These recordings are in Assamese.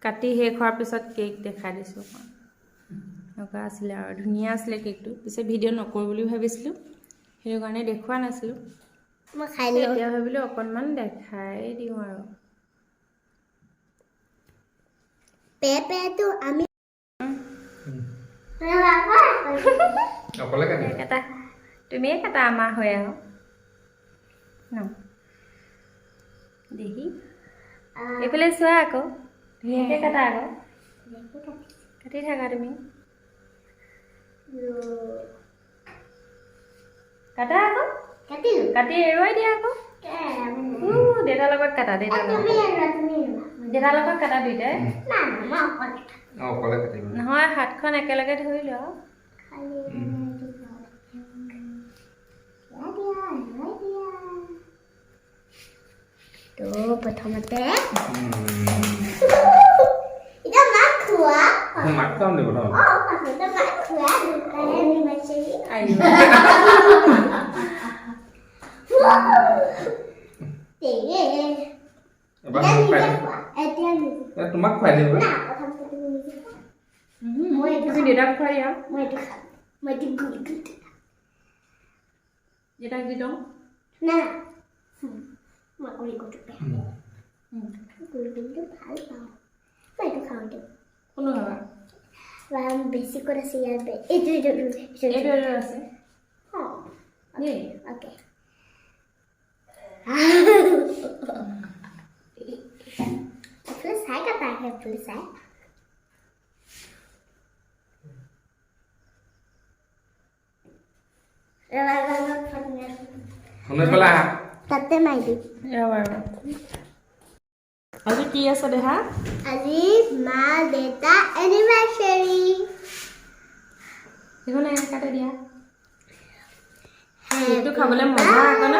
কাটি শেষ হোৱাৰ পিছত কেক দেখাই দিছোঁ অকণ। এনেকুৱা আছিলে আৰু ধুনীয়া আছিলে কেকটো। পিছে ভিডিঅ' নকৰোঁ বুলি ভাবিছিলোঁ, সেইটো কাৰণে দেখুওৱা নাছিলোঁ। মই খাই লওঁ। এতিয়া ভাবিলোঁ অকণমান দেখাই দিওঁ আৰু। পেটো আমি। অকলে কাটিবা? কাটা, তুমিয়ে কাটা আমাৰ হৈ আৰু ন দেহি। এইফালে চোৱা আকৌ, ধুনীয়াকৈ কাটা আকৌ। কাটি থাকা তুমি। কাটা আকৌ। কাটিলো। কাটি এৰুৱাই দিয়া আকৌ। দেউতাৰ লগত কাটা, দেউতাৰ লগত। তুমি এৰুৱা, তুমি এৰুৱা। দেউতাৰ লগত কাটা দুইটাই। না না, মই অকলে খাম। অঁ, অকলে কাটিবা। নহয়, হাতখন একেলগে ধৰি লোৱা। খালি দিয়া, দিয়া, এৰুৱাই দিয়া। তো প্ৰথমতে এতিয়া মাক খোৱা। মাক খুৱাম দিব ন? অঁ, প্ৰথমতে মাক খোৱা, দেউতাৰ এনিভাৰ্চাৰী। আইঅ। এবাৰ এতিয়া মোক খুৱাই নিজে দিম। খোৱা, এতিয়া নিজে। এ, তোমাক খুৱাই দিম। না, প্ৰথমতে তুমি নিজে খোৱা। মই এইটো তুমি দেউতাক খুৱাই দিয়া। মই এইটো খাম, মই এইটো গুল গুল। দেউতাক দি দিওঁ। না না, মই গুল গুলটো বেয়া, গুল গুলটো ভাল পাওঁ। মই এইটো খাওঁ, এইটো। কোনটো খাবা? বেছি ক'ত আছে ইয়াৰ? এইটো, এইটো, এইটো। এইটো, এইটো আছে। অঁ। দেই। অ'কে, এইফালে চাই কাটা, সেইফালে চাই। ৰ'বা, ৰ'বা, ৰ'বা, ফোন শুনি পেলাই আহা। তাতে মাৰি দিম। ৰ'বা ৰ'বা, আজি কি আছে দেহা? আজি মা দেউতা এনিভাৰ্চাৰী। সেইখন কাটি দিয়া। কেকটো খাবলৈ মজা আকৌ ন?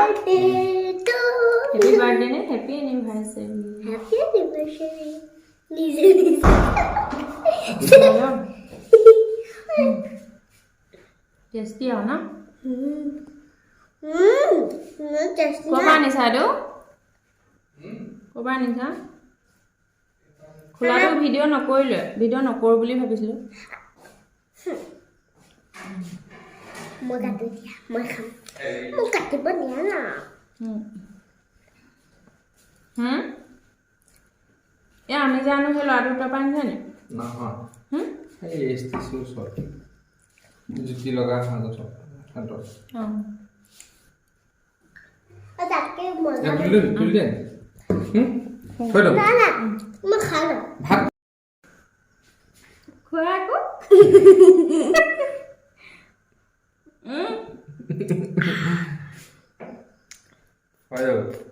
হেপী বাৰ্থডে নে হেপী এনিভাৰ্চাৰী? হেপী এনিভাৰ্চাৰী, নিজে নিজে। টেষ্টি আৰু ন? টেষ্টি। ক'ৰ পৰা আনিছা এইটো? ক'ৰ পৰা আনিছা? খোলাটো ভিডিঅ' নকৰিলোৱে, ভিডিঅ' নকৰোঁ বুলি ভাবিছিলোঁ। মই কাটো দিয়া, মই খাম। মোক কাটিব দিয়া না। হুম? এই আমি যে আনো, সেই ল'ৰাটোৰ তাৰ পৰা আনিছা নি? নহয়। হুম? এই এছ টি চি ওচৰত জুতি লগা সাজত সিহঁতৰ। অঁ। তাতকে মজা। তুলি দে, তুলি দে। থৈ দিওঁ। না না, মই খাই লওঁ। ভাত। খোৱা আকৌ। হৈ যাব।